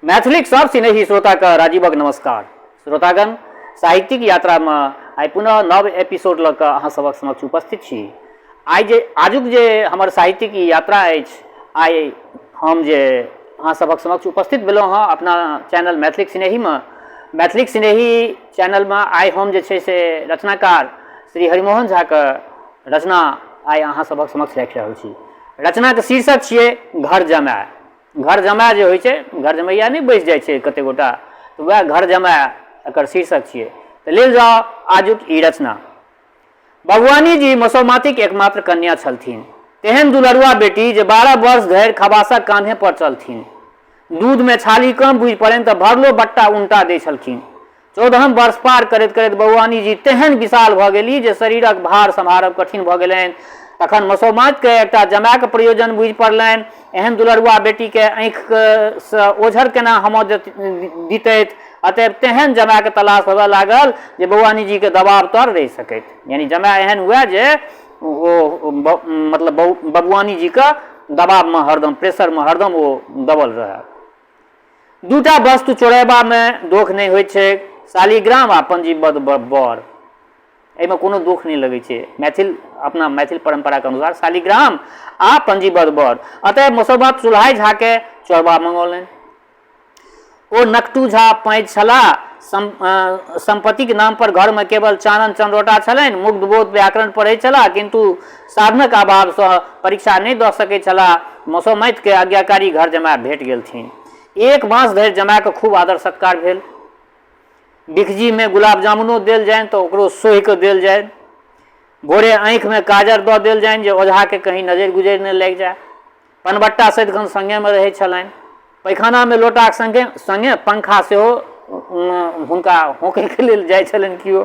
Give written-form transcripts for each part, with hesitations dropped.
मैथिलीक सब सिनेही श्रोताके राजीवक नमस्कार। श्रोतागण, साहित्यिक यात्रामे आइ पुनः नव एपिसोड लऽ कऽ अहाँ सभक समक्ष उपस्थित छी। आइ जे आजुक जे हमर साहित्यिक यात्रा अछि, आइ हम जे अहाँ सभक समक्ष उपस्थित भेलहुँ हँ अपना चैनल मैथिलीक सिनेहीमे, मैथिलीक सिनेही चैनलमे आइ हम जे छै से रचनाकार श्री हरिमोहन झाके रचना आइ अहाँ सभक समक्ष राखि रहल छी। रचनाके शीर्षक छियै घर जमाय। घर जमाय जे होइ छै, घर जमैया नहि बैस जाइ छै कतेक गोटा, तऽ वएह घर जमाय एकर शीर्षक छियै। तऽ लेल जाउ आजुक ई रचना। बबुआनी जी मसोमातिक एकमात्र कन्या छलथिन। तेहन दुलरुआ बेटी जे 12 वर्ष धरि खबासक कान्हे पर चलथिन। दूधमे छाली कम बुझि पड़नि तऽ भरलो बट्टा उनटा दै छलखिन। 14 वर्ष पार करैत करैत बौआनी जी तेहन विशाल भऽ गेली जे शरीरक भार सम्हारब कठिन भऽ गेलनि। तखन मसोमातके एकटा जमायके प्रयोजन बुझि पड़लनि। एहन दुलरुआ बेटीके आँखिसँ ओझर केना होमऽ दितथि। अतएव तेहन जमायके तलाश होबय लागल जे बौआनी जीके दबाव तर रहि सकथि। यानी जमाय एहन हुए जे ओ मतलब बबुआनी जीके दबावमे हरदम, प्रेशरमे हरदम ओ दबल रहय। दूटा वस्तु चोरेबामे दोख नहि होइत छैक, शालिग्राम आ पंजीबद्ध बर। एहिमे कोनो दोख नहि लगै छै मैथिल, अपना मैथिल परम्पराके अनुसार शालिग्राम आ पंजीबद्ध बर। अतएव मसोमात चुल्हाइ झाके चोरबा मंगौलनि। ओ नकटू झा पैंच छलाह। सम्पत्तिक नाम पर घरमे केवल चानन चनरोटा छलनि। मुग्धबोध व्याकरण पढ़ैत छलाह, किन्तु साधनक अभावसँ परीक्षा नहि दऽ सकैत छलाह। मसोमातिके आज्ञाकारी घर जमाय भेट गेलथिन। एक मास धरि जमायके खूब आदर सत्कार भेल। बिखजीमे गुलाब जामुनो देल जानि तऽ ओकरो सोहि कऽ देल जानि। भोरे आँखिमे काजर दऽ देल जानि जे ओझाके कहीं नजरि गुजरि नहि लागि जाय। पनबट्टा सदिखन सङ्गेमे रहै छलनि। पैखानामे लोटाक सङ्गे सङ्गे पंखा सेहो हुनका होंकैके लेल जाइ छलनि केओ।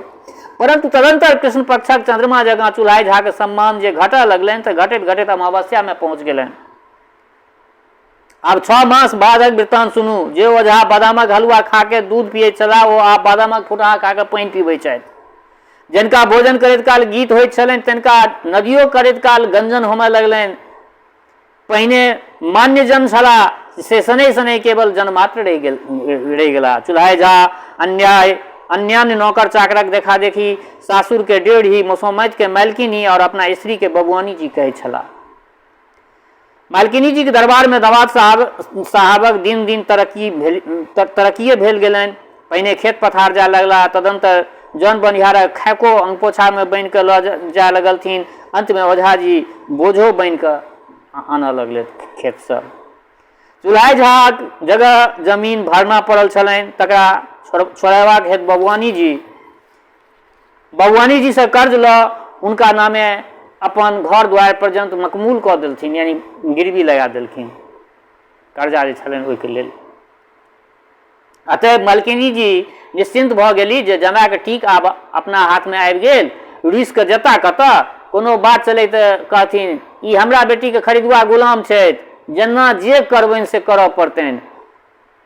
परन्तु तदन्तर कृष्ण पक्षक चन्द्रमा जकाँ चुल्हाइ झाके सम्मान जे घटऽ लगलनि तऽ घटैत घटैत अमावस्यामे पहुँच गेलनि। आब 6 मास बादक वृत्तांत सुनू। जे ओझा बादामक हलुआ खा के दूध पियैत छलाह ओ आब बादामक फुटहा खा के पानि पीबैत छथि। जिनका भोजन करैत काल गीत होइत छलनि तिनका नदियो करैत काल गंजन होमय लगलनि। पहिने मान्यजन छलाह से शनैः शनैः केवल जनमात्र रहि गेलाह। चुल्हाइ झा अन्याय अन्यान्य नौकर चाकरक देखा देखी सासुर के डेढ़ी, मसोमाति के मालकिनी और अपना स्त्री के बबुआनी जी कहैत छलाह। मालकिनी जी के दरबार में दमाद साहबक दिन दिन तरक्कीए भेल गेलनि। पहिने खेत पथार जाय लगला, तदंतर जन बनिहारक खैको अंगपोछा में बान्हि कऽ लऽ जाय लगलथिन। अंत में ओझा जी बोझो बान्हि कऽ आनऽ लगलथि खेतसँ। चुल्हाइ झाक जगह जमीन भरना पड़ल छलनि, तकरा छोड़ेबाक हेतु बबुआनी जीसँ कर्ज लऽ हुनका नामे अपन घर दुआरि पर्यन्त मकमूल कऽ देलथिन, यानी गिरवी लगा देलखिन कर्जा जे छलनि ओहिके लेल। अतएव मलकिनी जी निश्चिन्त भऽ गेली जे जमायके टीक आब अपना हाथमे आबि गेल, रुसि कऽ जेता कतऽ। कोनो बात चलै तऽ कहथिन, ई हमरा बेटीके खरीदुआ गुलाम छथि, जेना जे करबनि से करऽ पड़तनि।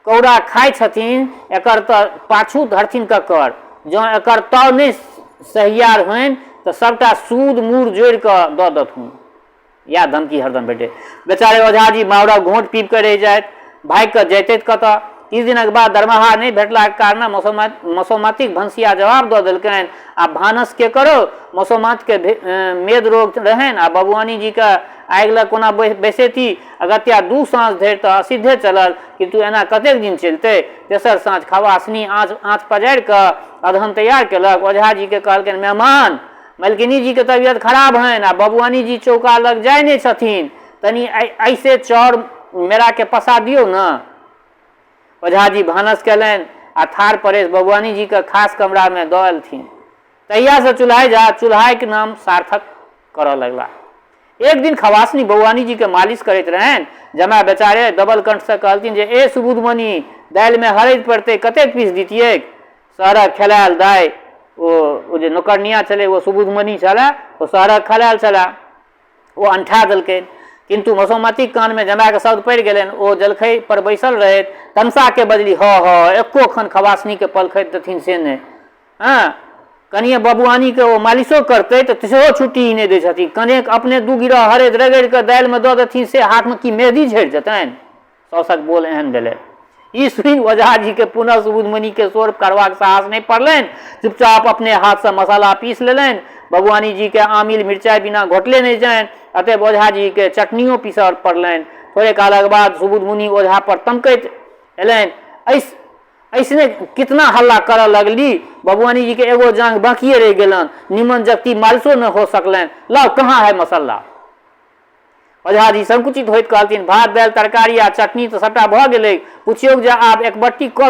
कौड़ा खाइ छथिन, एकर तऽ पाछू धरथिन ककर। जँ एकर ताव नहि सहियार होइन तऽ सभटा सूद मूर जोड़ि कऽ दऽ देथुन। इएह धमकी हरदम भेटै। बेचारे ओझाजी माउरक घोंट पीबि कऽ रहि जाथि। भागि कऽ जैतथि कतऽ। किछु दिनक बाद दरमाहा नहि भेटलाक कारणे मसोमातिक भनसिया जवाब दऽ देलकनि, आब भानस के करौ? मसोमातिके मेद रोग रहनि आ बबुआनी जीके आगि लग कोना बैसेती? अगत्या 2 साँझ धरि तऽ असिद्धे चलल, किन्तु एना कतेक दिन चलितै? तेसर साँझ खवासनी आँच पजारि कऽ अदहन तैयार केलक। ओझाजीके कहलकनि, मेहमान, मलकिनी जीके तबियत खराब हनि आ बबुआनी जी चौका लग जाइ नहि छथिन, तनि ऐसे चाउर मेराके पसा दियौ ने। ओझाजी भानस कयलनि आ थार परसि बबुआनी जीके खास कमरामे दऽ अयलथिन। तहियासँ चुल्हाइ झा चुल्हाइक नाम सार्थक करऽ लगला। एक दिन खवासनी बौआनी जीके मालिश करैत रहनि। जमाय बेचारे दबल कंठसँ कहलथिन जे ए सुबुधमणि, दालिमे हरदि पड़तै, कतेक पीस दितिऐक? शहरक खेलायल दाइ, ओ जे नोकरनिया छलै ओ सुबुधमणि छलै, ओ शहरक खेलायल छलै, ओ अंठा देलकै। किन्तु मसोमातिक कानमे जमायके शब्द पड़ि गेलनि। ओ जलखै पर बैसल रहथि, तमसाके बजली, ह ह, एको खन खवासनीके पलखति देथिन से नहि। हँ, कनिए बबुआनीके ओ मालिशो करतै तऽ सेहो छुट्टी ई नहि दै छथिन। कनेक अपने 2 गिरह हरदि रगड़ि कऽ दालिमे दऽ देथिन से हाथमे की मेहदी झड़ि जेतनि? साउसक बोल एहन भेलै। ई सुनि ओझाजीके पुनः सुबुधमुनिके शोर करबाक साहस नहि पड़लनि। चुपचाप अपने हाथसँ मसाला पीस लेलनि। बबुआनी जीके आमिल मिरचाइ बिना घोटले नहि जानि। अतएव ओझाजीके चटनियो पीसऽ पड़लनि। थोड़े कालक बाद सुबुधमुनि ओझा पर तमकैत अयलनि, ऐसने कितना हल्ला करऽ लगली। बबुआनी जीके एगो जाँघ बाँकिए रहि गेलनि। निमन जगती मालिशो नहि हो सकलनि। लाउ, कहाँ है मसाला? ओझाजी संकुचित होइत कहलथिन, भात, दालि, तरकारी आ चटनी तऽ सभटा भऽ गेलैक। पुछियौक जे आब एकबट्टी कऽ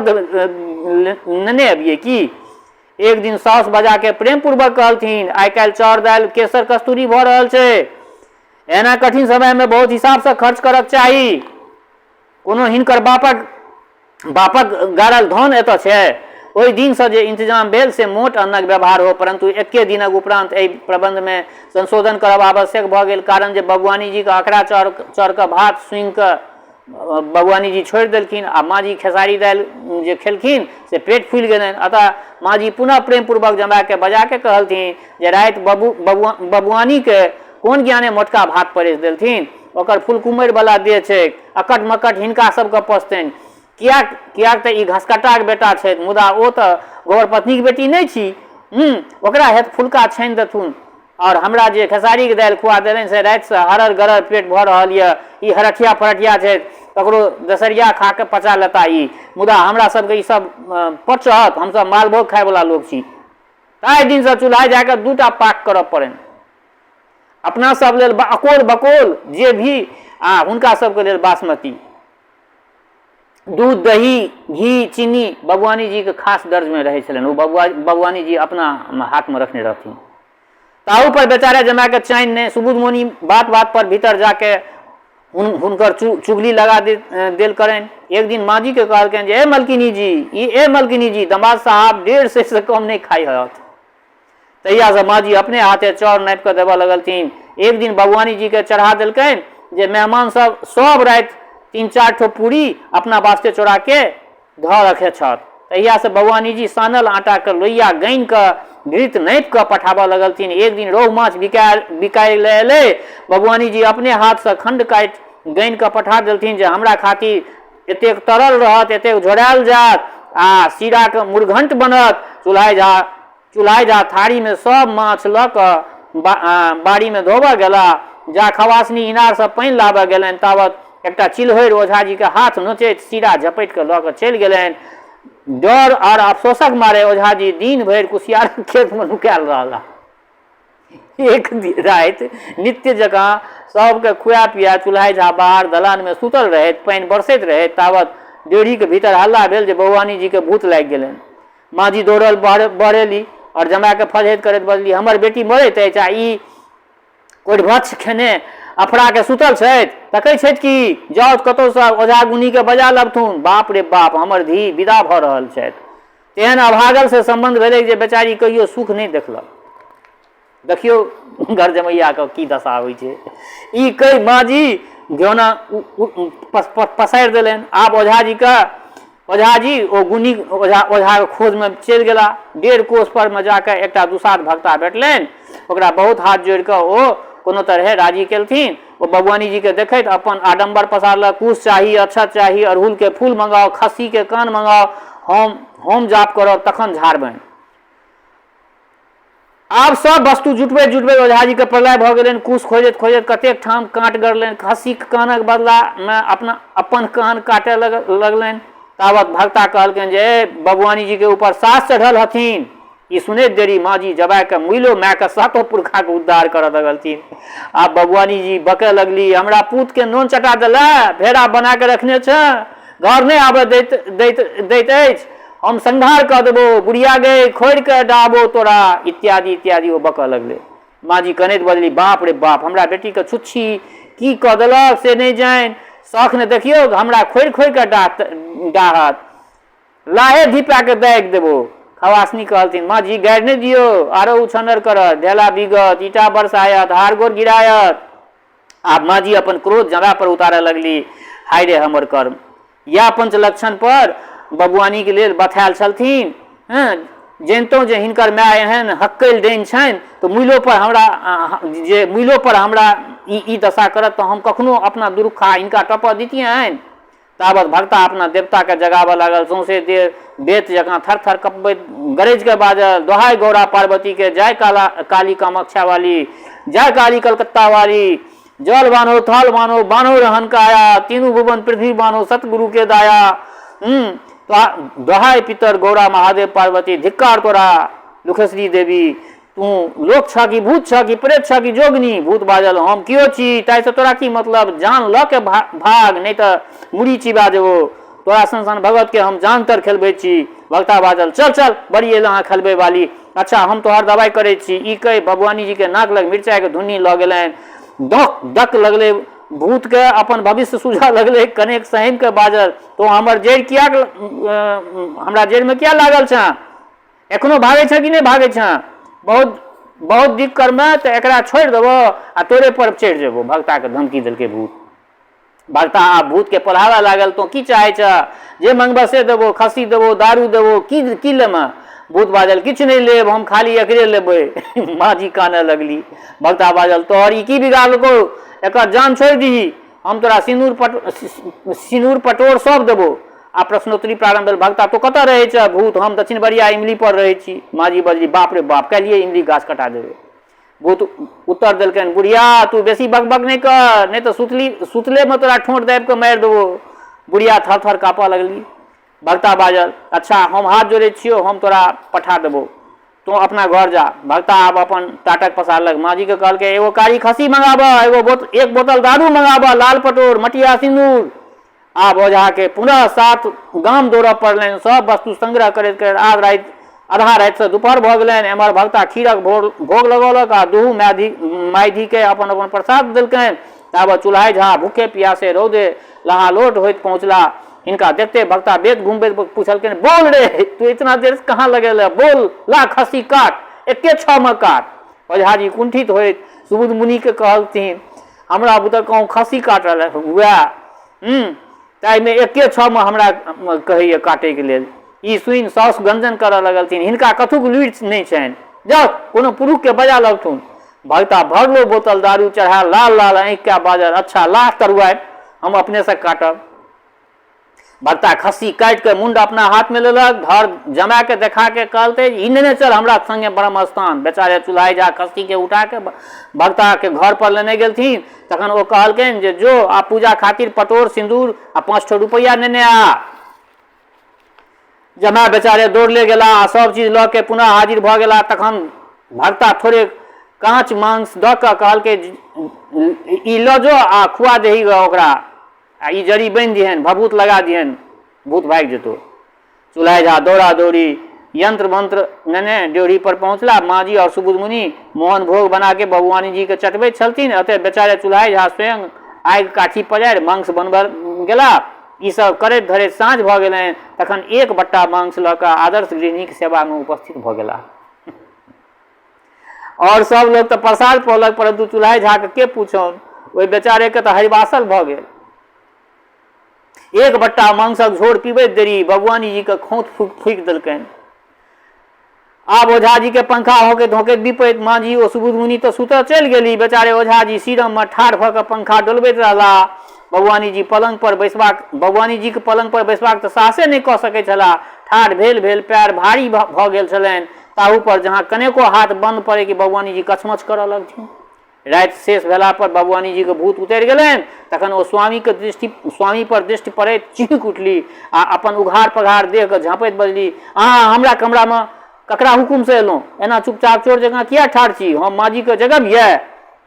नेने अबियै की? एक दिन साउस बजा कऽ प्रेमपूर्वक कहलथिन, आइ-काल्हि चाउर दालि केसर कस्तूरी भऽ रहल छै। एना कठिन समयमे बहुत हिसाबसँ खर्च करक चाही। कोनो हिनकर बापक बापक गाड़ल धन एतऽ छै? ओहि दिनसँ जे इंतजाम भेल से मोट अन्नक व्यवहार हो, परन्तु एक्के दिनक उपरान्त एहि प्रबन्धमे संशोधन करब आवश्यक भऽ गेल, कारण जे बबुआनीजीक अखरा चाउरक भात सूँघि कऽ बबुआनीजी छोड़ि देलखिन आ माँजी खेसारी दालि जे खेलखिन से पेट फूलि गेलनि। अतः माँजी पुनः प्रेमपूर्वक जमायकेँ बजा कऽ कहलथिन जे राति बबुआनीकेँ कोन ज्ञाने मोटका भात परसि देलथिन? ओकर फुलकुम्मरिवला देह छैक, अकट-मकट हिनका सभकेँ पचतनि किएक? किएक तँ ई घसकट्टाक बेटा छथि, मुदा ओ तँ गोबरपत्नीक बेटी नहि छी। हूँ, ओकरा हेतु फुलका छानि देथुन। आओर हमरा जे खेसारीक दालि खुआ देलनि से रातिसँ हरर-गरर पेट भऽ रहल यए। ई हरठिया-फरठिया छथि, ककरो दसरिया खा कऽ पचा लेताह ई। मुदा हमरा सभकेँ ई सभ पचत? हम सभ मालभोग खाइवला लोक छी। ताहि दिनसँ चुल्हाइ जा कऽ दूटा पाक करऽ पड़नि। अपना सब लेल अकोल बकोल जे भी आ हुनका सबके लेल बासमती। दूध, दही, घी, चीनी बबुआनी जीके खास दर्जमे रहै छलनि। ओ बबुआनी जी अपना हाथमे रखने रहथिन। ताहू पर बेचारा जमाके चैन नहि। सुबुध मोनी बात बात पर भीतर जाके हुनकर चुगली लगा देल करनि। एक दिन माँजीके कहलकनि जे ए मलकिनी जी, ई ए मलकिनी जी, दमाद साहब 150 से कम नहि खाइ हथ। तहियासँ माँजी अपने हाथे चाउर नापि कऽ देबऽ लगलथिन। एक दिन बबुआनी जीकेँ चढ़ा देलकनि जे मेहमान सभ सभ राति 3-4 ठो पूरी अपना वास्ते चोराके धऽ रखै छथि। तहियासँ बबुआनी जी सानल आटाके लोइया गानि कऽ घृत नापि कऽ पठाबऽ लगलथिन। एक दिन रोहु माछ बिकाय लए अयलै। बबुआनी जी अपने हाथसँ खण्ड काटि गानि कऽ पठा देलथिन जे हमरा खातिर एतेक तरल रहत, एतेक झोरायल जायत आ सीराके मुरघण्ट बनत। चुल्हाइ झा थारीमे सभ माछ लऽ कऽ बाड़ीमे धोबऽ गेला। जा खवासनी इनारसँ पानि लाबऽ गेलनि तावत एकटा चिल्होरि ओझाजीके हाथ नोचैत सीरा झपटि कऽ लऽ कऽ चलि गेलनि। डर आर अफसोसक मारे ओझाजी दिन भरि कुसियारक खेतमे नुकायल रहलाह। एक राति नित्य जकाँ सभकेँ खुआ पिया चुल्हाइ झा बाहर दलानमे सुतल रहथि। पानि बरसैत रहै। तावत ड्योढ़ीक भीतर हल्ला भेल जे बौआनीजीकेँ भूत लागि गेलनि। माँजी दौड़ल बहरेली आओर जमायके फजहैत करैत बजली, हमर बेटी मरैत अछि आ ई कोढ़िभक्ष खेने अफराके सुतल छथि। तकै छथि की? जाउ कतहुसँ ओझा गुनीके बजा लबथुन। बाप रे बाप, हमर धी विदा भऽ रहल छथि। तेहन अभागलसँ सम्बन्ध भेलै जे बेचारी कहियो सुख नहि देखलक। देखियौ घर जमैयाके की दशा होइ छै। ई कहि माँजी घेओना पसारि देलनि। आब ओझाजीके ओझाजी ओ गुनी ओझाके खोजमे चलि गेला। 1.5 कोस परमे जाके एकटा दुसाध भक्ता भेटलनि। ओकरा बहुत हाथ जोड़िकऽ ओ कोनो तरहे राजी केलथिन। ओ बबुआनीजीके देखैत अपन आडम्बर पसारलक। कुश चाही, अक्षत चाही, अड़हुलके फूल मँगाउ, खस्सीके कान मँगाउ, हम जाप करब तखन झाड़बनि। आब सब वस्तु जुटबैत जुटबैत ओझाजीके प्रलय भऽ गेलनि। कुश खोजैत खोजैत कतेक ठाम काँट गड़लनि। खस्सीके कानक बदलामे अपन कान काटय लगलनि। तावत भक्ता कहलकनि जे ए बबुआनीजीके ऊपर सास चढ़ल हथिन। ई सुनैत देरी माँजी जमायके मुइलो मायके सातो पुरखाके उद्धार करऽ लगलथिन। आब बबुआनीजी बकय लगली, हमरा पूतके नोन चटा देलए, भेड़ा बना कऽ रखने छेँ, घर नहि आबऽ दैत दैत दैत अछि, हम संहार कऽ देबौ, बुढ़िया गै, खोड़ि कऽ डाहबौ तोरा, इत्यादि इत्यादि ओ बकऽ लगलै। माँजी कनैत बजली, बाप रे बाप, हमरा बेटीके छुच्छी की कऽ देलक से नहि जानि, शौख ने देखियौ, हमरा खोड़ि खोड़ि कऽ डाहत, लाहे धिपा कऽ दागि देबौ। खवासनी कहलथिन, माँजी गारि नहि दियौ, आरो उछन्नर करत, ढेला बिगत, ईंटा बरसायत, हाड़ गोड़ गिरायत। आब माँजी अपन क्रोध जमाय पर उतारऽ लगली, हाय रे हमर कर्म। इएह पंचलक्षण पर बबुआनीके लेल बथायल छलथिन। हँ, जनितहुँ जे हिनकर माय एहन हक्कैल डाइन छनि तऽ मुइलो पर हमरा जे मुइलो पर हमरा ई दशा करत तऽ हम कखनो अपना दुरुखा हिनका टपऽ दितियनि। ताबत भगता अपना देवताकेँ जगाबऽ लागल। सौंसे देह बेत जकाँ थर-थर कँपबैत गरजि कऽ बाजल, दोहाइ गौरा पार्वतीके, जय काला काली कामाख्यावाली, जय काली कलकत्तावाली, जल बान्हो थल बान्हो बान्हो रहन काया, तीनू भुवन पृथ्वी बान्हो सतगुरु के दाया। दोहाइ पितर गौरा महादेव पार्वती, धिक्कार तोरा लुखेश्वरी देवी, तू लोक छह कि भूत छह कि प्रेत छह कि जोगनी? भूत बाजल, हम कियो छी ताहिसँ तोरा की मतलब? जान लऽ के भाग, नहि तऽ मुड़ी चिबा देबो। तोरा सन सन भगतके हम जान तर खेलबै छी। भगता बाजल, चल चल, बड़ी एलऽ अहाँ खेलबै वाली। अच्छा, हम तोहर दवाइ करै छी। ई कहि भगवानी जीके नाक लग मिरचाइके धुन्नी लऽ गेलनि। दक दक लगलै। भूतके अपन भविष्य सूझऽ लगलै। कनेक सहमि कऽ बाजल, तोँ हमर जड़ि किएक हमरा जड़िमे किए लागल छेँ? एखनो भागै छँ कि नहि भागै छँ? बहुत बहुत दिक करमे तऽ एकरा छोड़ि देबो आ तोरे पर चढ़ि जेबो। भगताके धमकी देलकै भूत। भगता आब भूतके पढ़ाबऽ लागल, तोँ की चाहै छह? जे मंगबह से देबो, खस्सी देबो, दारू देबो, की की लेमह? भूत बाजल, किछु नहि लेब, हम खाली एकरे लेबै। माँजी कानऽ लगली। भगता बाजल, तोहर ई की बिगाड़लकौ? एकर जान छोड़ि दीही, हम तोरा सिनूर पट सिनूर पटोर सब देबो। आ प्रश्नोत्तरी प्रारंभ भेल, भगता तोँ कतऽ रहै छह? भूत, हम दक्षिणबरिया इमली पर रहै छी। माँजी बजली, बाप रे बाप, काल्हिए इमली गाछ कटा देबै। भूत उत्तर देलकनि, बुढ़िया तू बेसी बकबक नहि कर, नहि तऽ सुतली सुतलेमे तोरा ठोंठ दाबि कऽ मारि देबो। बुढ़िया थर थर काँपऽ लगली। भगता बाजल, अच्छा हम हाथ जोड़ै छियौ, हम तोरा पठा देबौ, तोँ अपना घर जा। भगता आब अपन टाटक पसारलक। माँजीके कहलकै, एगो कारी खस्सी मंगाबह, एगो एक बोतल दारू मंगाबह, लाल पटोर, मटिया सिन्दूर। आब ओझाके पुनः सात गाम दौड़ऽ पड़लनि। सभ वस्तु संग्रह करैत करैत आध राति आधा रातिसँ दुपहर भऽ गेलनि। एम्हर भगता खीरक भोग लगौलक आ दुहू मायधी मायधीके अपन अपन प्रसाद देलकनि। ताबत चुल्हाइ झा भूखे पियासे रौदे लहालोट होइत पहुँचला। हिनका देखते भगता बेत घुमबैत पुछलकनि, बोल रे, तू इतना देर कहाँ लगेले? बोल, ला खस्सी काट, एके छहमे काट। ओझाजी कुंठित होइत सुबुध मुनिके कहलथिन, हमरा बुते कहूँ खस्सी काटल हुए, ताहिमे एके छहमे हमरा कहैए काटैके लेल। ई सुनि साउस गंजन करऽ लगलथिन, हिनका कथुक लुरि नहि छनि, जाउ कोनो पुरुषके बजा लबथुन। भगता भरलो बोतल दारू चढ़ा लाल लाल आँखि कए बाजल, अच्छा ला तरुआरि, हम अपनेसँ काटब। भगता खस्सी काटि कऽ मुण्ड अपना हाथमे लेलक, धर जमा के देखा के कहलकै, ई नेने चल हमरा संगे ब्रह्मस्थान। बेचारे चुल्हाइ झा खस्सी के उठा के भगता के घर पर लेने गेलथिन। तखन ओ कहलकनि जे जो आ पूजा खातिर पटोर सिन्दूर आ 5 ठो रुपैआ नेने आ। जमा बेचारे दौड़ले गेला आ सब चीज लऽ के पुनः हाजिर भऽ गेला। तखन भगता थोड़े काँच मांस दऽ कऽ कहलकै, ई लऽ जो आ खुआ दही ओकरा, आ ई जड़ी बान्हि दिहनि, भभूत लगा दिहनि, भूत भागि जेतौ। चुल्हाइ झा दौड़ा दौड़ी यंत्र मंत्र नेने ड्योढ़ी पर पहुँचला। माँजी और सुबुध मुनि मोहन भोग बना के बबुआनी जी के चटबैत छलथिन। अतः बेचारे चुल्हाइ झा स्वयं आगि काठी पजारि मांस बनबऽ गेला। ई सब करैत धरैत साँझ भऽ गेलनि। तखन एक बट्टा मांस लऽ कऽ आदर्श गृहिणीक सेवा मे उपस्थित भऽ गेलाह। और सब लोग तऽ प्रसाद पौलक, परंतु चुल्हाइ झा के पूछौन, ओहि बेचारे के तऽ हरिवासल भऽ गेल। एक बट्टा मांसक झोर पीबैत देरी बबुआनी जी के खोंत फूकि देलकनि। आब ओझा जी के पंखा होकैत होकैत बिपैत माँ जी ओ सुबुध मुनि तऽ सुतऽ चलि गेली। बेचारे ओझा जी सीरम मे ठाढ़ भऽ कऽ पंखा डोलबैत रहला। बबुआनी जी पलंग पर बैसबाक बबुआनी जी के पलंग पर बैसबाक तऽ साहसे नहि कऽ सकैत छलाह। ठाढ़ भेल भेल पैर भारी भऽ गेल छलनि। ताहू पर जहाँ कनेको हाथ बन्द पड़ै कि बबुआनी जी कछमछ करऽ लगथिन। राति शेष भेला पर बबुआनी जीके भूत उतरि गेलनि। तखन ओ स्वामीके दृष्टि स्वामी पर दृष्टि पड़ैत चीख उठली आ अपन उघार पघार देहके झाँपैत बजली, अहाँ हमरा कमरामे ककरा हुकुमसँ एलहुँ? एना चुपचाप चोर जकाँ किया ठाढ़ छी? हम माँजीके जगबियै?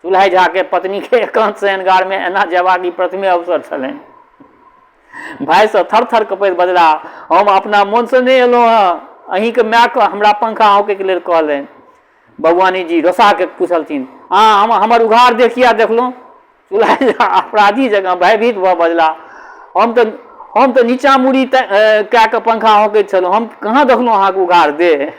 चुल्हाइ झाके पत्नीके एकान्त शयनगारमे एना जयबाक ई प्रथमे अवसर छलनि। भाइसँ थर थर कँपैत बजला, हम अपना मोनसँ नहि एलहुँ हँ, अहीँके मायके हमरा पंखा हौंकैके लेल कहलनि। बबुआनी जी रोसा के पुछलथिन, अहाँ हमर उघार देह किया देखलहुँ? चुल्हाइ अपराधी जकाँ भयभीत भऽ बजला, हम तऽ नीचा मूड़ी कए कऽ पंखा हौंकैत छलहुँ, हम कहाँ देखलहुँ अहाँके उघार देह?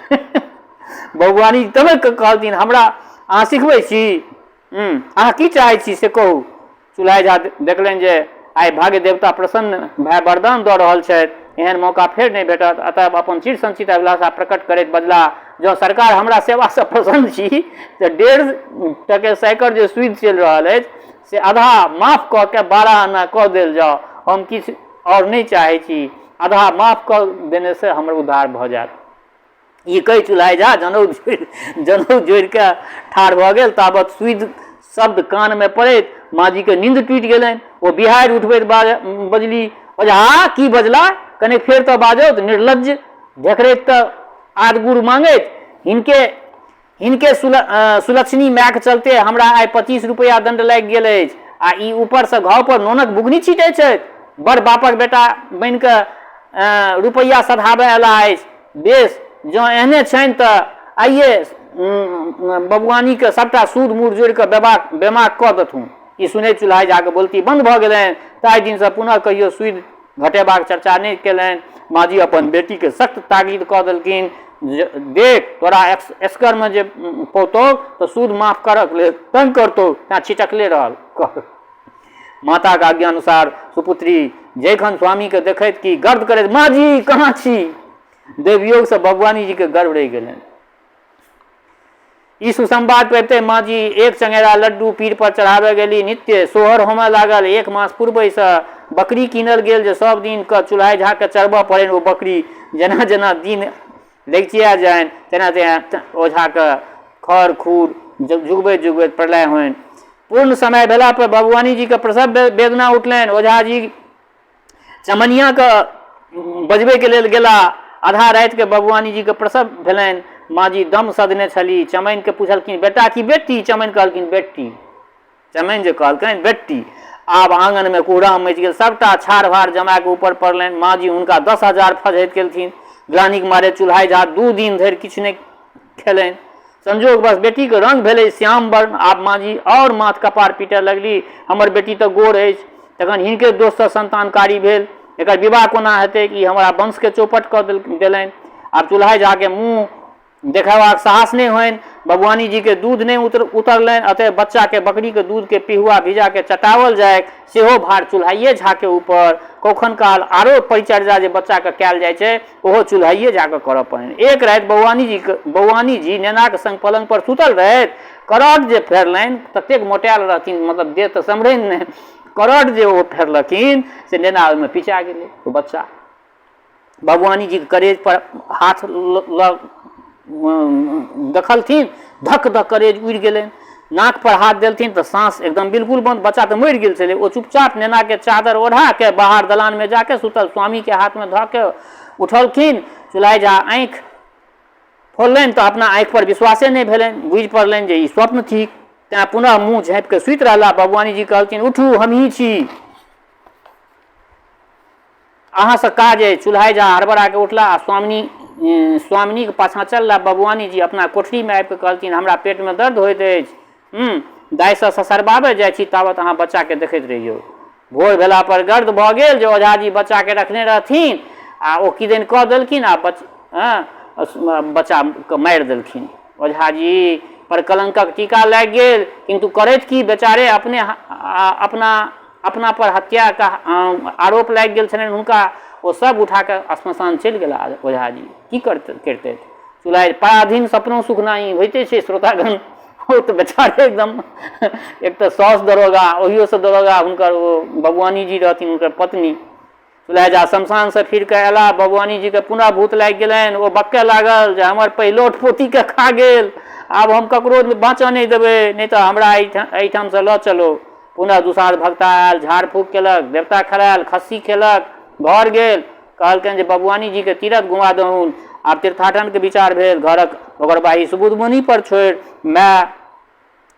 बबुआनी जी तबे कहलथिन, हमरा अहाँ सिखबै छी? अहाँ की चाहै छी से कहू। चुल्हाइ झा देखलनि जे आइ भाग्य देवता प्रसन्न भए वरदान दऽ रहल छथि, एहन मौका फेर नहि भेटत। अतएव अपन चिर संचित अभिलाषा प्रकट करैत बजलाह, जँ सरकार हमरा सेवासँ प्रसन्न छी तऽ 1.5 टके सैकड़ जे सूदि चलि रहल अछि से आधा माफ कऽ के 12 आना कऽ देल जाउ। हम किछु आओर नहि चाहै छी, आधा माफ कऽ देने से हमर उद्धार भऽ जायत। ई कहि चुल्हाइ झा जनउ जनउ जोड़िकऽ ठाढ़ भऽ गेल। ताबत सुइद शब्द कानमे पड़ैत माँजीके नींद टूटि गेलनि। ओ बिहाड़ि उठबैत बजली, ओझा की बजला? कने फेर तऽ बाजौत। निर्लज्ज, ढेकरैत तऽ आद गुड़ मांगैत। हिनके हिनके सुलक्षणी मायके चलते हमरा आइ 25 रुपैआ दण्ड लागि गेल अछि आ ई ऊपरसँ घावपर नोनक बुकनी छीटै छथि। बड़ बापक बेटा बनि कऽ रुपैआ सधाबय अयलाह अछि। बेस, जँ एहने छनि तऽ आइए बबुआनीके सभटा सूद मूर जोड़ि कऽ बेमाक कऽ देथुन। ई सुनैत चुल्हाइ झाके बोलती बन्द भऽ गेलनि। ताहि दिनसँ पुनः कहियो सूदि घटेबाक चर्चा नहि केलनि। माँजी अपन बेटीके सख्त तागीद कऽ देलखिन जे देख, तोरा एसगरमे जे पौतौ तऽ सूद माफ करक लेल तंग करतौ, तेँ छिटकले रहल कर। माताक आज्ञानुसार सुपुत्री जैखन स्वामीके देखैत कि गर्द करैत, माँजी कहाँ छी? देवयोगसँ बबुआनी जीके गर्व रहि गेलनि। ई सुसंवाद पाबिते माँजी एक चंगेरा लड्डू पीर पर चढ़ाबय गेली। नित्य सोहर होमय लागल। एक मास पूर्वहिसँ बकरी कीनल गेल जे सभ दिन कऽ चुल्हाइ झाके चरबऽ पड़नि ओ बकरी। जेना जेना दिन लगिचिया जानि तेना तेना ओझाके खर खूर जुगबैत जुगबैत प्रलय होइन। पूर्ण समय भेला पर बबुआनी जीके प्रसव वेदना उठलनि। ओझाजी चमनियाके बजबैके लेल गेला। आधा रातिके बबुआनी जीके प्रसव भेलनि। माँजी दम सधने छली। चमैनके पुछलखिन, बेटा की बेटी? चमैन कहलखिन, बेटी। चमैन जे कहलकनि बेटी, आब आङनमे कुहराम मचि गेल। सभटा छाड़ भाड़ जमाके ऊपर पड़लनि। माँजी हुनका 10,000 फजहैत केलथिन। ग्लानिक मारे चुल्हाइ झा 2 दिन धरि किछु नहि खेलनि। संजोग बस बेटीके रंग भेलै श्याम वर्ण। आब माँजी आओर माथ कपार पीटय लगली, हमर बेटी तऽ गोर अछि, तखन हिनके दोषसँ संतानकारी भेल, एकर विवाह कोना हेतैक? ई हमरा वंशके चौपट कऽ देलनि। आब चुल्हाइ झाके मुँह देखेबाक साहस नहि होइन। बबुआनी जीके दूध नहि उतरलनि, अतः बच्चाके बकरीके दूधके पिहुआ भिजाके चटाओल जाय, सेहो भार चुल्हाइए झाके ऊपर। कौखन काल आरो परिचर्या जे बच्चाके कयल जाइ छै, ओहो चुल्हाइए जा कऽ करऽ पड़नि। एक राति बौआनी जी नेनाक संग पलंग पर सुतल रहथि। करट जे फेरलनि, ततेक मोटायल रहथिन, मतलब देह तऽ सम्हरनि नहि, करट जे ओ फेरलखिन से नेना ओहिमे पिचा गेलै, ओ बच्चा। बबुआनी जीके करेज पर हाथ लऽ देखलथिन, धक धक करेज उड़ि गेलनि। नाक पर हाथ देलथिन तऽ साँस एकदम बिल्कुल बन्द, बच्चा तऽ मरि गेल छलै। ओ चुपचाप नेनाके चादर ओढ़ाके बाहर दलानमे जाके सुतल स्वामीके हाथमे धऽ के उठलखिन। चुल्हाइ झा आँखि फोललनि तऽ अपना आँखि पर विश्वासे नहि भेलनि, बुझि पड़लनि जे ई स्वप्न थिक, तेँ पुनः मुँह झाँपिके सुति रहला। बबुआनी जी कहलथिन, उठू, हमही छी, अहाँसँ काज अछि। चुल्हाइ झा हड़बड़ा कऽ उठला आ स्वामिनीक पाछाँ चलला। बबुआनी जी अपना कोठरीमे आबि कऽ कहलथिन, हमरा पेटमे दर्द होइत अछि। दाइसँ ससरबाबय जाइ छी, तावत अहाँ बच्चाकेँ देखैत रहियौ। भोर भेला पर गर्द भऽ गेल जे ओझाजी बच्चाकेँ रखने रहथिन आ ओ किदन कऽ देलखिन आ बच्चाकेँ मारि देलखिन। ओझाजी पर कलंकक टीका लागि गेल, किन्तु करैत की बेचारे अपने अपना अपना पर हत्याके आरोप लागि गेल छलनि हुनका। ओ सब उठा कऽ श्मशान चलि गेला ओझाजी। की करितथि? चुल्हाइ पराधीन सपनो सुख नहि होइते छै श्रोतागण। ओ तऽ बेचारे एकदम एक तऽ साउस दरोगा, ओहियोसँ दरोगा हुनकर ओ बबुआनी जी रहथिन, हुनकर पत्नी। चुल्हाइ झा शमशानसँ फिर कऽ अयला। बबुआनी जीके पुनः भूत लागि गेलनि। ओ बक्कय लागल जे हमर पहिलौठ पोतीके खा गेल, आब हम ककरो बाँचऽ नहि देबै, नहि तऽ हमरा एहिठामसँ लऽ चलो। पुनः दुसाध भगता आयल, झाड़ फूक केलक, देवता खेलायल, खस्सी खेलक, घर गेल। कहलकनि जे बबुआनी जीके तीरथ घुमा दहुन। आब तीर्थाटनके विचार भेल। घरक ओगरबाही सुबुधमुनि पर छोड़ि माय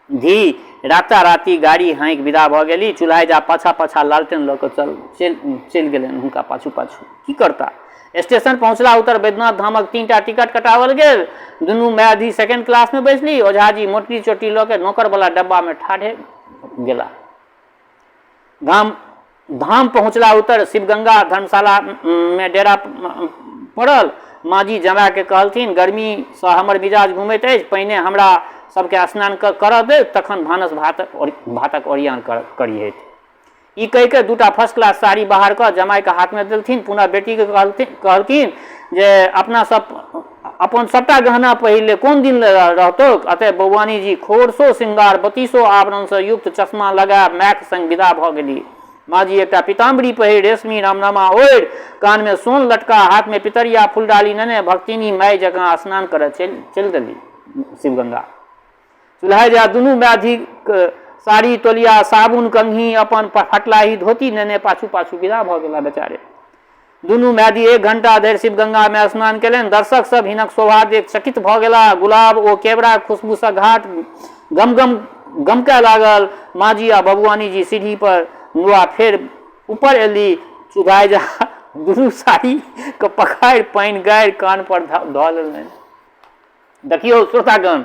धी राताराती गाड़ी हाँकि विदा भऽ गेली। चुल्हाइ झा पाछाँ पाछाँ लालटेन लऽ कऽ चलि गेलनि हुनका पाछू पाछू। की करता? स्टेशन पहुँचला उत्तर बैद्यनाथ धामक 3टा टिकट कटाओल गेल। दुनू माय धी सेकेंड क्लासमे बैसली। ओझाजी मोटरी चोटी लऽ कऽ नोकरवला डब्बामे ठाढ़े गेला। धाम पहुँचला उत्तर शिवगंगा धर्मशालामे डेरा पड़ल। माँजी जमायके कहलथिन, गर्मीसँ हमर मिजाज घुमैत अछि, पहिने हमरा सबके स्नान करऽ दे, तखन भानस भातक ओरियान करिहथि। ई कहि कऽ 2टा फर्स्ट क्लास साड़ी बाहर कऽ जमायके हाथमे देलथिन। पुनः बेटीके कहलथिन जे अपना सब अपन सबटा गहना पहिर ले, कोन दिन रहतौक? अतः बौआनी जी खोरसो श्रृंगार 32 आभरणसँ युक्त चश्मा लगा मायक संग विदा भऽ गेली। माँजी एकटा पीताम्बरी पहिर, रेशमी रामनामा ओढ़ि, कानमे सोन लटका, हाथमे पितरिया फुलडाली नेने भक्तिनी माय जकाँ स्नान करऽ चलि चलि देली शिवगंगा। चुल्हाइ जा दुनू मायधीक साड़ी, तौलिया, साबुन, कंघी, अपन फटलाही धोती नेने पाछू पाछू विदा भऽ गेला बेचारे। दुनू मायधी एक घंटा धरि शिवगंगामे स्नान केलनि। दर्शक सब हिनक शोभा देख चकित भऽ गेलाह। गुलाब ओ केवड़ाक खुशबूसँ घाट गमगम गमकय लागल। माँजी आ बबुआनी जी सीढ़ी पर नुआ फेर ऊपर एली। चुल्हाइ झा दुनू साड़ीके पखारि पानि गारि कान पर धऽ लेलनि। देखियौ श्रोतागण,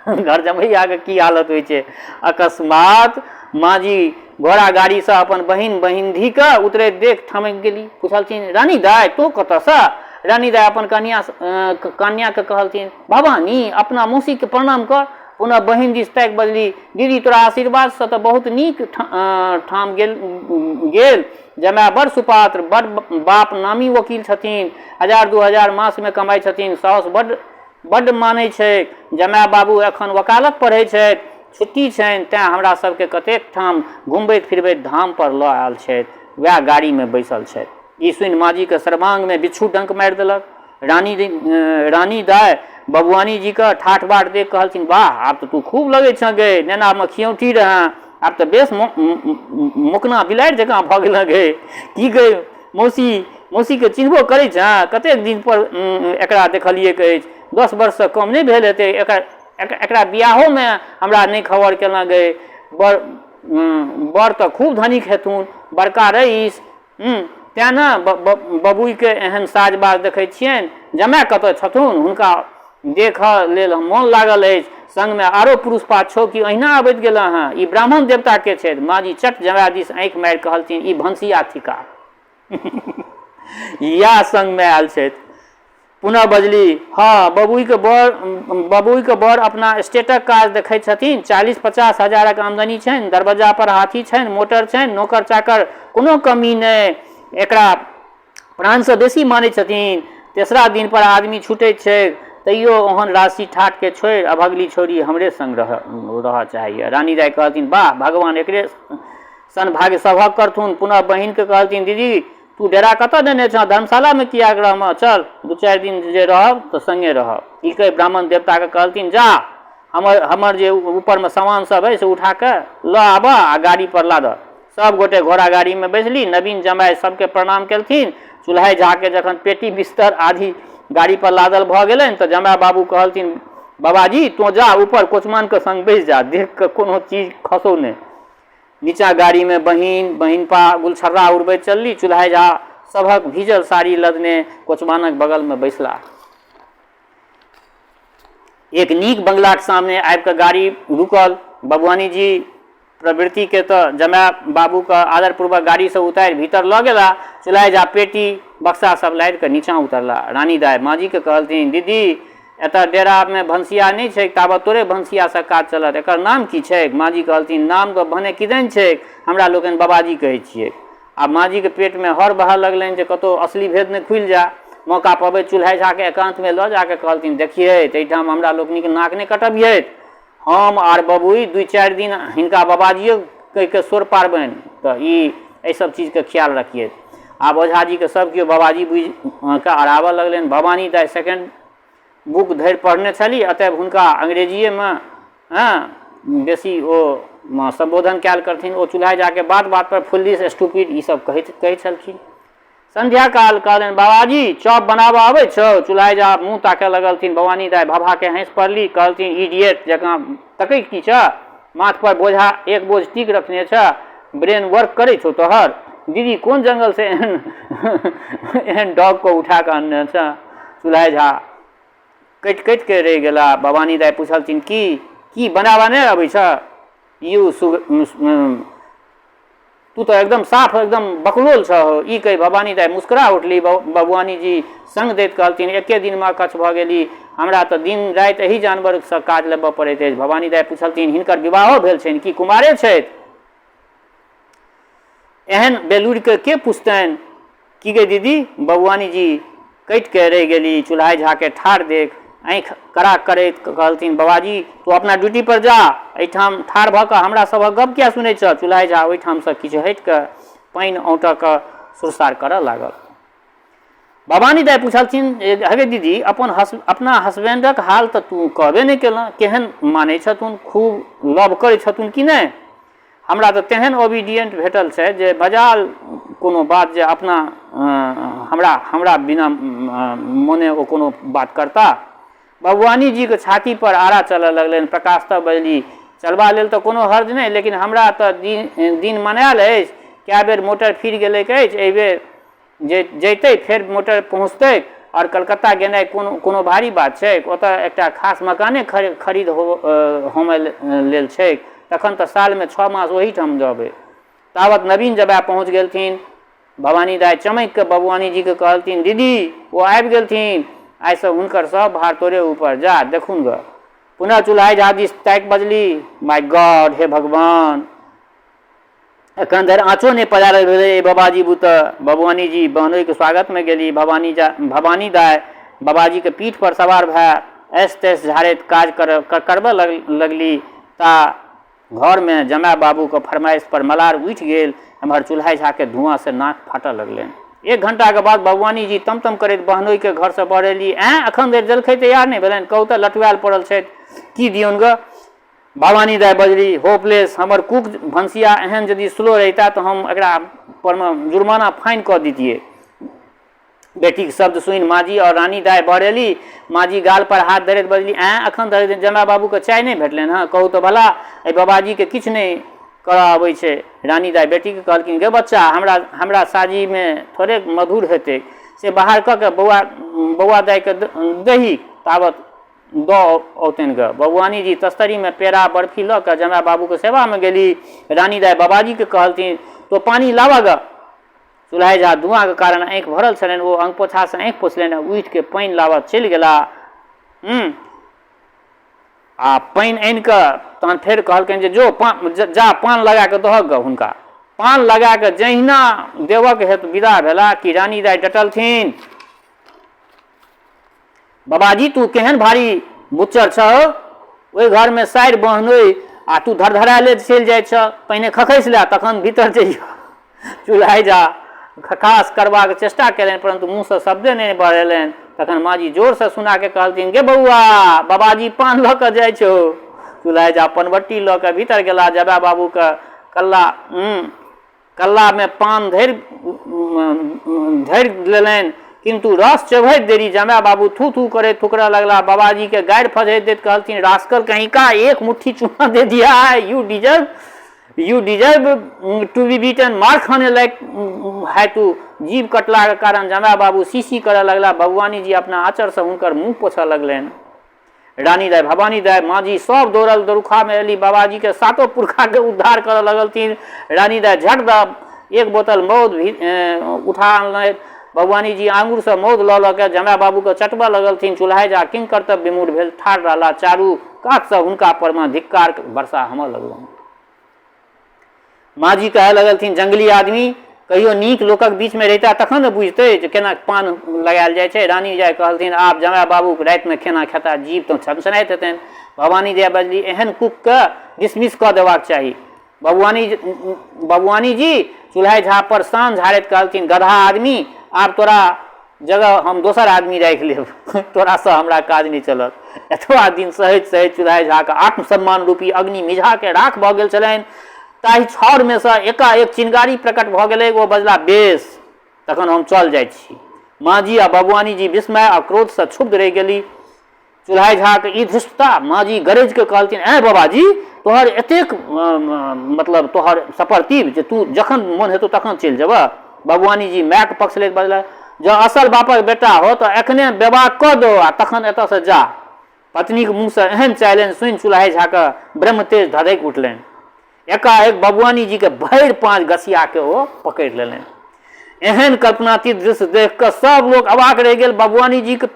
घर जमैयाके की हालत होइ छै। अकस्मात माँजी घोड़ा गाड़ीसँ अपन बहिन बहिनधीके उतरैत देख ठमकि गेली। पुछलथिन, रानी दाइ, तोँ कतऽसँ? रानी दाइ अपन कनिया कन्याके कहलथिन, भवानी, अपना मौसीके प्रणाम कर। पुनः बहिन दिस ताकि बजली, दीदी, तोरा आशीर्वादसँ तऽ बहुत नीक ठाम गेल गेल। जमाय बड़ सुपात्र, बड़ बाप नामी वकील छथिन, हजार 2000 मासमे कमाइ छथिन, साउस बड्ड बड्ड मानै छैक। जमाय बाबू एखन वकालत पढ़ै छथि, छुट्टी छनि, तेँ हमरा सभकेँ कतेक ठाम घुमबैत फिरबैत धाम पर लऽ आयल छथि। वएह गाड़ीमे बैसल छथि। ई सुनि माँजीक सर्वांगमे बिच्छू डंक मारि देलक। रानी रानी दाइ बबुआनीजीके ठाठ बाट देख कहलथिन, वाह, आब तऽ तू खूब लगै छँ गै, नेनामे खियौटी रहए, आब तऽ बेस मोकना बिलाड़ि जकाँ भऽ गेलह गै। की गै मौसी, मौसीके चिन्हबो करै छँ? कतेक दिनपर एकरा देखलियैक अछि, 10 वर्षसँ कम नहि भेल हेतै। एकरा बियाहोमे हमरा नहि खबर केलह गै। बड़ बड़ तऽ खूब धनिक हेथुन, बड़का रईस, तेँ ने बबुइके एहन साज बाज देखै छियनि। जमाय कतऽ छथुन? हुनका देखऽ लेल मोन लागल अछि। संगमे आरो पुरुष पात छौ कि अहिना अबैत गेलह हँ? ई ब्राह्मण देवता के छथि? माँजी चट जमाय दिस आँखि मारि कहलथिन, ई भनसिया थिकाह। इएह संगमे आयल छथि। पुनः बजली, हँ, बबुइक बर अपना स्टेटक काज देखैत छथिन। 40-50 हजारक आमदनी छनि। दरबज्जा पर हाथी छनि, मोटर छनि, नोकर चाकर कोनो कमी नहि। एकरा प्राणसँ बेसी मानैत छथिन। तेसरा दिन पर आदमी छुटैत छैक, तैयो ओहन राशि ठाठके छोड़ि अभगली छौड़ी हमरे संग रहऽ चाहैए। रानी दाइ कहलथिन, वाह, भगवान एकरे सन भाग्य सभक करथुन। पुनः बहिनके कहलथिन, दीदी, तू डेरा कतऽ देने छह? धर्मशालामे किएक रहमह? चल, 2-4 दिन जे रहब तऽ संगे रहब। ई कहि ब्राह्मण देवताके कहलथिन, जा, हमर हमर जे ऊपरमे सामान सब अइ से उठा कऽ लऽ आबह आ गाड़ी पर लादह। सब गोटे घोड़ा गाड़ीमे बैसली। नवीन जमाय सबके प्रणाम केलथिन। चुल्हाइ झाके जखन पेटी बिस्तर आदि गाड़ी पर लादल भऽ गेलनि तऽ जमाय बाबू कहलथिन, बाबाजी, तोँ जा ऊपर कोचमानके संग बैस जा, देख कऽ कोनो चीज खसौ नहि। नीचाँ गाड़ीमे बहिन, बहिनपा गुलछर्रा उड़बैत चलली। चुल्हाइ झा सभक भीजल साड़ी लदने कोचवानक बगलमे बैसला। एक नीक बंगलाक सामने आबि कऽ गाड़ी रुकल। बबुआनी जी प्रवृत्तिके तऽ जमाय बाबूके आदरपूर्वक गाड़ीसँ उतारि भीतर लऽ गेला। चुल्हाइ झा पेटी बक्सा सब लादि कऽ नीचाँ उतरला। रानी दाइ माँजीके कहलथिन, दीदी, एतऽ डेरामे भनसिया नहि छैक, ताबत तोरे भनसियासँ काज चलत। एकर नाम की छैक? माँजी कहलथिन, नाम तऽ भने किदन छैक, हमरा लोकनि बाबाजी कहै छिऐक। आब माँजीके पेटमे हर बहऽ लगलनि जे कतहु असली भेद नहि खुलि जाय। मौका पबैत चुल्हाइ झाके एकान्तमे लऽ जा कऽ कहलथिन, देखिहथि, एहिठाम हमरा लोकनिक नाक नहि कटबिहथि। हम आर बबुइ 2-4 दिन हिनका बाबाजिए कहि कऽ सोर पारबनि, तऽ ई एहि सब चीजके ख्याल रखिहथि। आब ओझाजीके सब केओ बाबाजी बुझि कऽ अढ़ाबऽ लगलनि। भवानी दाइ सेकेण्ड बुक धरि पढ़ने छली, अतएव हुनका अंग्रेजिएमे हँ बेसी ओ सम्बोधन कयल करथिन। ओ चुल्हाइ झाके बात बात पर फुल्लिश, स्टूपिड ई सब कहैत छलखिन। संध्या काल कहलनि, बाबाजी, चॉप बनाबऽ अबै छौ? चुल्हाइ झा मुँह ताकऽ लगलथिन। भवानी दाइ भभाके हँसि पड़ली। कहलथिन, इडियट जकाँ तकै की छह? माथ पर बोझा एक बोझ टीक रखने छह, ब्रेन वर्क करै छौ तोहर? दीदी, कोन जंगल से एहन एहन डॉग को उठा कऽ अनने छह? चुल्हाइ झा कटि कटि के रहि गेला। भवानी दाइ पुछलथिन, की की बनाबऽ नहि अबै छह? यू तू तऽ एकदम साफ एकदम बकलोल छह हौ। ई कहि भवानी दाइ मुस्कुरा उठली। बबुआनी जी संग दैत कहलथिन, एके दिनमे अकच्छ भऽ गेली, हमरा तऽ दिन राति एही जानवरसँ काज लेबऽ पड़ैत अछि। भवानी दाइ पुछलथिन, हिनकर विवाहो भेल छनि कि कुमारे छथि? एहन बेलूरिके के पुछतनि? की गै दीदी? बबुआनी जी कटि कऽ रहि गेली। चुल्हाइ झाके ठाढ़ देख आँखि कड़ा करैत कहलथिन, बाबाजी, तू अपना ड्यूटी पर जा, एहिठाम ठाढ़ भऽ कऽ हमरा सभक गप किए सुनै छह? चुल्हाइ झा ओहिठामसँ किछु हटि कऽ पानि औंटऽके सुरसार करऽ लागल। भवानी दाइ पुछलथिन जे हगे दीदी, अपन हस अपना हसबैंडक हाल तऽ तू कहबे नहि केलह, केहन मानै छथुन, खूब लव करै छथुन कि नहि? हमरा तऽ तेहन ओबीडियंट भेटल छथि जे बजाल कोनो बात जे अपना हमरा हमरा बिना मोने ओ कोनो बात करता। भवानी जीके छाती पर आरा चलऽ लगलनि। प्रकाश तऽ बजली, चलबा लेल तऽ कोनो हर्ज नहि, लेकिन हमरा तऽ दिन दिन मनायल अछि। कए बेर मोटर फिर गेलैक अछि, एहि बेर जे जयतै फेर मोटर पहुँचतै आओर कलकत्ता गेनाइ कोनो कोनो भारी बात छैक? ओतऽ एकटा खास मकाने खरीद होमय लेल छैक। तखन तऽ सालमे 6 मास ओहीठाम रहबै। तावत नवीन जमाय पहुँच गेलथिन। भवानी दाइ चमकि कऽ बबुआनी जीके कहलथिन, दीदी, ओ आबि गेलथिन। आइसँ हुनकर सभ भार तोरे ऊपर। जा, देखहुन गऽ। पुनः चुल्हाइ झा दिस ताकि बजली, माय गॉड, हे भगवान! एखन धरि आँचो नहि पजारल भेलै एहि बाबाजी बुते। बबुआनी जी बहनोइके स्वागतमे गेली। भवानी जा भवानी दाइ बाबाजीके पीठपर सवार भए ऐस तैस झाड़ैत काज कर करबऽ लगली ता घरमे जमाय बाबूके फरमाइशपर मलार उठि गेल। एम्हर चुल्हाइ झाके धुआँसँ नाक फाटऽ लगलनि। एक घंटाके बाद बबुआनी जी तम-तम करैत बहनोइके घरसँ बहरेली, ऐँ, एखन धरि जलखै तैयार नहि भेलनि? कहू तऽ लटुआयल पड़ल छथि। की दियौन गऽ? भवानी दाइ बजली, होपलेस, हमर कुक भनसिया एहन यदि स्लो रहिता तऽ हम एकरा परमे जुर्माना फाइन कऽ दितियै। बेटीक शब्द सुनि माँजी आओर रानी दाइ बहरेली। माँजी गाल पर हाथ धरैत बजली, ऐँ, एखन धरि जमाय बाबूके चाय नहि भेटलनि हँ? कहू तऽ भला, एहि बाबाजीके किछु नहि करऽ अबै छै। रानी दाइ बेटीके कहलखिन, गे बच्चा, हमरा हमरा साजीमे थोड़ेक मधुर हेतै से बाहर कऽ के बौआ बौआ दाइके दही, तावत दऽ औतनि गऽ। बबुआनी जी तस्तरीमे पेड़ा बर्फी लऽ कऽ जमाय बाबूके सेवामे गेली। रानी दाइ बाबाजीके कहलथिन, तो पानी लाबऽ गऽ। चुल्हाइ झा धुआँके कारण आँखि भरल छलनि। ओ अंगपोछासँ आँखि पोछलनि आ उठिके पानि लाबऽ चलि गेला। आ पानि आनि कऽ तहन फेर कहलकनि जे जो जा पान लगा कऽ दहक गऽ हुनका। पान लगा कऽ जहिना देबक हेतु विदा भेला कि रानी दाइ डटलथिन, बाबाजी, तू केहन भारी बुच्चर छह हौ? ओहि घरमे सारि बहनोइ आ तू धड़धड़ायले चलि जाइ छह। पहिने खखसि लए, तखन भीतर जइह। चुल्हाइ झा खखास करबाक चेष्टा कयलनि, परन्तु मुँहसँ शब्दे नहि बहरेलनि। तखन माँजी जोरसँ सुना कऽ कहलथिन, गे बौआ, बाबाजी पान लऽ कऽ जाइ छौ। चुल्हाइ झा पनबट्टी लऽ कऽ भीतर गेला। जमाय बाबूके कल्ला कल्लामे पान धरि धरि लेलनि, किन्तु रस चढ़ैत देरी जमाय बाबू थू थू करैत थुकरऽ लगला। बाबाजीके गारि फझैत दैत कहलथिन, रास्कल कहीं का, एक मुट्ठी चूना दे दिया है, you deserve to be beaten, मार खाने लायक है तू। जीभ कटलाके कारण जमाय बाबू सी सी करऽ लगला। भगवानी जी अपना आँचरसँ हुनकर मुँह पोछऽ लगलनि। रानी दाइ, भवानी दाइ, माँजी सभ दौड़ल दरुखामे एली। बाबाजीके सातो पुरखाके उद्धार करऽ लगलथिन। रानी दाइ झट दऽ एक बोतल मौध भी उठा अनलथि। भगवानी जी आङुरसँ मौध लऽ लऽ कऽ जमाय बाबूके चटबऽ लगलथिन। चुल्हाइ झा किंग कर्तव्य विमूढ़ भेल ठाढ़ रहला। चारू कातसँ हुनका परमे धिक्कार वर्षा होमऽ लगलनि। माँजी कहए लगलथिन, जंगली आदमी कहियो नीक लोकक बीचमे रहिता तखन ने बुझतै जे केना पान लगायल जाइ छै। रानी जाय कहलथिन, आब जमाय बाबू रातिमे खाना खेता, जीभ तऽ छनछनाइत हेतनि। भवानी जाय बजली, एहन कुकके डिसमिस कऽ देबाक चाही। बबुआनी बबुआनी जी चुल्हाइ झा पर शान झाड़ैत कहलथिन, गदहा आदमी, आब तोरा जगह हम दोसर आदमी राखि लेब, तोरासँ हमरा काज नहि चलत। एतबा दिन सहैत सहैत चुल्हाइ झाके आत्मसम्मान रूपी अग्नि मिझाके राख भऽ गेल छलनि। ताहि छाउरमे सँ एकाएक चिनगारी प्रकट भऽ गेलै। ओ बजला, बेस, तखन हम चल जाइ छी। माँजी आ बबुआनी जी विस्मय आ क्रोधसँ क्षुब्ध रहि गेली। चुल्हाइ झाके ई धृष्टता! माँजी गरजि कऽ कहलथिन, ऐँ बाबाजी, तोहर एतेक मतलब तोहर सपरतीब जे तू जखन मोन हेतौ तखन चलि जेबह? बबुआनी जी मायके पक्ष लैत बजला, जँ असल बापक बेटा हो तऽ एखने बेबाक कऽ दो आ तखन एतऽसँ जा। पत्नीक मुँहसँ एहन चैलेंज सुनि चुल्हाइ झाके ब्रह्मतेज धधकि उठलनि। एकाएक बबुआनी जीके भरि पाँज गसियाके ओ पकड़ि लेलनि। एहन कल्पनातीत दृश्य देख कऽ सब लोक अवाक रहि गेल। बबुआनी जीके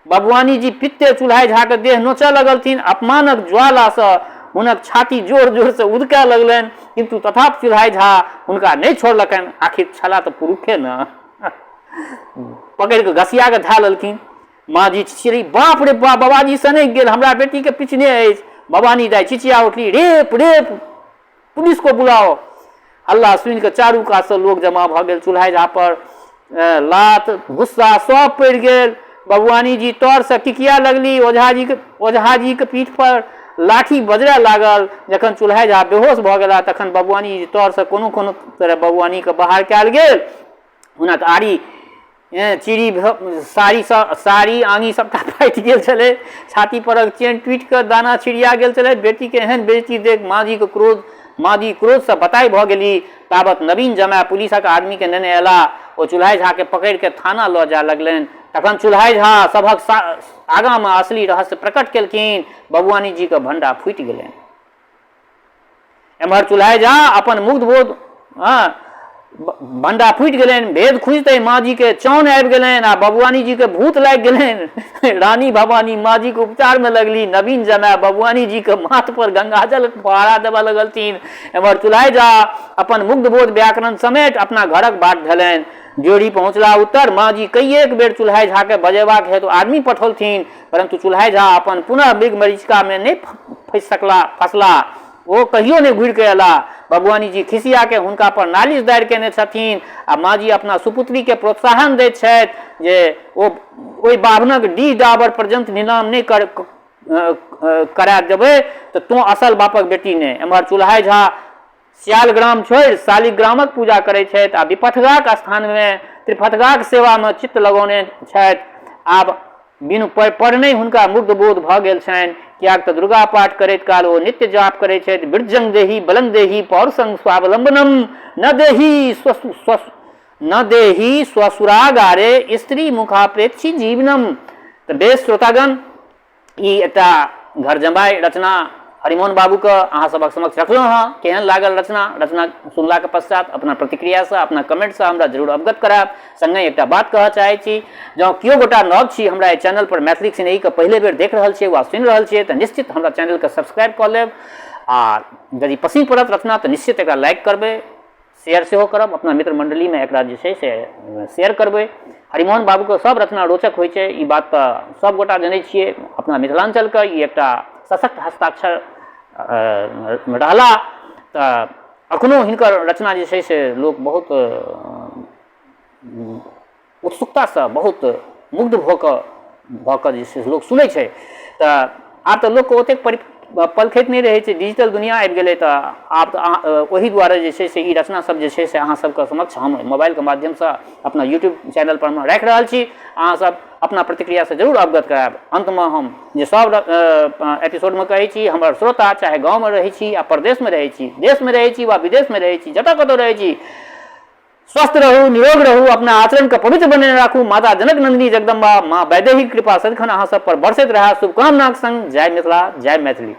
बबुआनी जी पित्ते चुल्हाइ झाके देह नोचऽ लगलथिन। अपमानक ज्वालासँ हुनक छाती जोर जोरसँ उदकय लगलनि, किन्तु तथापि चुल्हाइ झा हुनका नहि छोड़लकनि। आखिर छला तऽ पुरुखे ने। पकड़ि कऽ घसिया कऽ धए लेलखिन। माँ जी चिचियेली, बाप रे बाप, बाबाजी सनकि गेल, हमरा बेटीके पिचने अछि। भवानी दाइ चिचिया उठली, रेप रेप, पुलिस को बुलाओ। हल्ला सुनि कऽ चारू कातसँ लोक जमा भऽ गेल। चुल्हाइ झा पर लात भुस्सा सब पड़ि गेल। बबुआनी जी तरसँ किकिया लगली। ओझाजीके ओझाजीके पीठ पर लाठी बजरय लागल। जखन चुल्हाइ झा बेहोश भऽ गेला तखन बबुआनी जी तरसँ कोनो कोनो तरह बबुआनीके बाहर कयल गेल। हुनक आरी चीरी साड़ी साड़ी आङी सबटा फाटि गेल छलै। छाती परक चेन टूटि कऽ दाना छिड़िया गेल छलै। बेटीके एहन बेइज्जती देख माँजीके क्रोध माँजी क्रोधसँ बताहि भऽ गेली। ताबत नवीन जमाय पुलिसक आदमीके नेने अयला। ओ चुल्हाइ झाके पकड़ि कऽ थाना लऽ जाय लगलनि। तखन चुल्हाइ झा सभक आगाँमे असली रहस्य प्रकट केलखिन। बबुआनी जीके भण्डा फूटि गेलनि। एम्हर चुल्हाइ झा अपन मुग्ध बोध हँ भण्डा फूटि गेलनि। भेद खुजिते माँजीके चान आबि गेलनि आ बबुआनी जीके भूत लागि गेलनि। रानी भवानी माँजीके उपचारमे लगली। नवीन जमाय बबुआनी जीके माथ पर गंगाजल फुहारा देबऽ लगलथिन। एम्हर चुल्हाइ झा अपन मुग्ध बोध व्याकरण समेट अपना घरक बाट धेलनि। ड्योढ़ी पहुँचला उत्तर माँजी कइएक बेर चुल्हाइ झाके बजेबाक हेतु आदमी पठौलथिन, परन्तु चुल्हाइ झा अपन पुनः मृग मरीचिकामे नहि फँसि सकला फँसला। ओ कहियो नहि घुरि कऽ अयलाह। बबुआनी जी खिसिया कऽ हुनका पर नालिश दायर कयने छथिन आ माँजी अपना सुपुत्रीकेँ प्रोत्साहन दैत छथि जे ओ ओहि बाभनक डीह डाबर पर्यन्त नीलाम नहि कर करा देबै तऽ तोँ असल बापक बेटी नहि। एम्हर चुल्हाइ झा सियालग्राम छोड़ि शालिग्रामक पूजा करैत छथि आ विपथगाक स्थानमे त्रिपथगाक सेवामे चित्त लगौने छथि। आब बिनु पढ़नहि हुनका मुग्ध बोध भऽ गेल छनि, किएक तऽ दुर्गा पाठ करैत काल ओ नित्य जाप करैत छथि, वृद्धं देहि बलं देहि पौरुषं स्वावलम्बनं न देहि न देहि स्वसुरागारे स्त्री मुखापेक्षी जीवनम। तऽ बेस श्रोतागण, ई एकटा घर जमाय रचना हरिमोहन बाबूके अहाँ सभक समक्ष रखलहुँ हँ। केहन लागल रचना? रचना सुनलाके पश्चात अपना प्रतिक्रियासँ अपना कमेंटसँ हमरा जरूर अवगत करायब। सङ्गहि एकटा बात कहऽ चाहै छी, जँ केओ गोटा नव छी हमरा एहि चैनल पर मैथिलीक स्नेहीके पहिले बेर देख रहल छियै वा सुनि रहल छियै तऽ निश्चित हमरा चैनलके सब्सक्राइब कऽ लेब आ यदि पसिन पड़त रचना तऽ निश्चित एकरा लाइक करबै, शेयर सेहो करब, अपना मित्र मण्डलीमे एकरा जे छै से शेयर करबै। हरिमोहन बाबूके सब रचना रोचक होइ छै, ई बात तऽ सब गोटा जनै छियै। अपना मिथिलाञ्चलके ई एकटा सशक्त हस्ताक्षर रहला तऽ अखनो हिनकर रचना जे छै से लोक बहुत उत्सुकतासँ बहुत मुग्ध भऽ कऽ भऽ कऽ जे छै से लोक सुनै छै। तऽ आब तऽ लोकके ओतेक परि पलखति नहि रहै छै, डिजिटल दुनिआँ आबि गेलै तऽ आब तऽ अहाँ ओहि दुआरे जे छै से ई रचना सब जे छै से अहाँ सबके समक्ष हम मोबाइलके माध्यमसँ अपना यूट्यूब चैनलपर मे राखि रहल छी। अहाँ सब अपना प्रतिक्रियासँ जरूर अवगत करायब। अन्तमे हम जे सब एपिसोडमे कहै छी, हमर श्रोता चाहे गाँवमे रहै छी या परदेशमे रहै छी, देशमे रहै छी वा विदेशमे रहै छी, जतऽ कतौ रहै छी, स्वस्थ रहू, निरोग रहू, अपना आचरणके पवित्र बनेने राखू। माता जनक नंदिनी जगदम्बा माँ वैदेही कृपा सदिखन अहाँ सब पर बरसैत रहए। शुभकामनाक संग जय मिथिला, जय मैथिली।